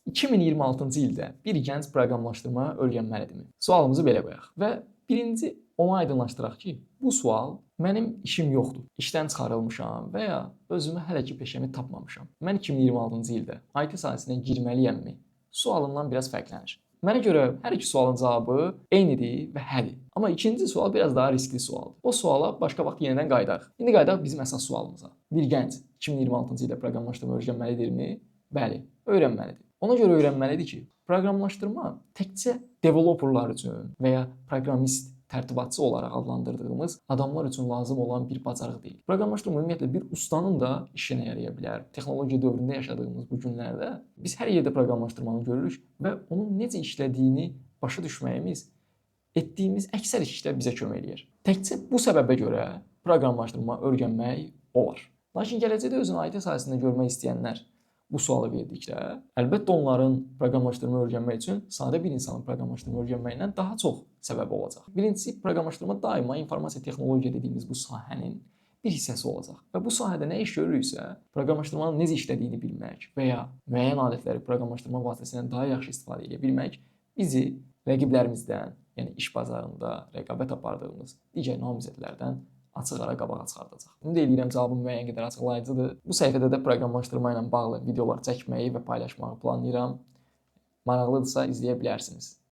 2026-cı ildə bir gənc proqramlaşdırma öyrənməlidirmi? Sualımızı belə qoyaq. Və birinci onu aydınlaşdıraq ki, bu sual mənim işim yoxdur. İşdən çıxarılmışam və ya özümə hələ ki peşəmi tapmamışam. Mən 2026-cı ildə IT sahəsinə girməliyəmmi? Sualından biraz fərqlənir. Mənə görə hər iki sualın cavabı eynidir və hədir. Amma ikinci sual biraz daha riskli sualdır. O suala başqa vaxt yenidən qayıdarıq. İndi qayıdaq bizim əsas sualımıza. Bir gənc 2026-cı ildə proqramlaşdırma öyrənməlidirmi? Bəli, öyrənməlidir. Ona görə öyrənməlidir ki, proqramlaşdırma təkcə developerlar üçün və ya proqramist, tərtibatçı olaraq adlandırdığımız adamlar üçün lazım olan bir bacarıq deyil. Proqramlaşdırma ümumiyyətlə bir ustanın da işinə yaraya bilər. Texnologiya dövründə yaşadığımız bu günlərdə biz hər yerdə proqramlaşdırmanı görürük və onun necə işlədiyini başa düşməyimiz etdiyimiz əksər işdə bizə kömək eləyir. Təkcə bu səbəbə görə proqramlaşdırma öyrənmək olar. Lakin gələcəkdə özünü IT sahəsində görmək istəyənlər bu sualı verdikdə, əlbəttə onların proqramlaşdırma öyrənmək üçün sadə bir insanın proqramlaşdırma öyrənməyindən daha çox səbəbi olacaq. Birincisi, proqramlaşdırma daima informasiya texnologiya dediyimiz bu sahənin bir hissəsi olacaq. Və bu sahədə nə iş görürüksə, proqramlaşdırmanın necə işlədiyini bilmək və ya müəyyən alətləri proqramlaşdırma vasitəsilə daha yaxşı istifadə edə bilmək bizi rəqiblərimizdən, yəni iş bazarında rəqabət apardığımız digər namizədlərdən açıq ara qabağa çıxardacaq. Ümid eləyirəm cavabım müəyyən qədər açıqlayıcıdır. Bu səhifədə də proqramlaşdırma ilə bağlı videolar çəkməyi və paylaşmağı planlayıram. Maraqlıdırsa izləyə bilərsiniz.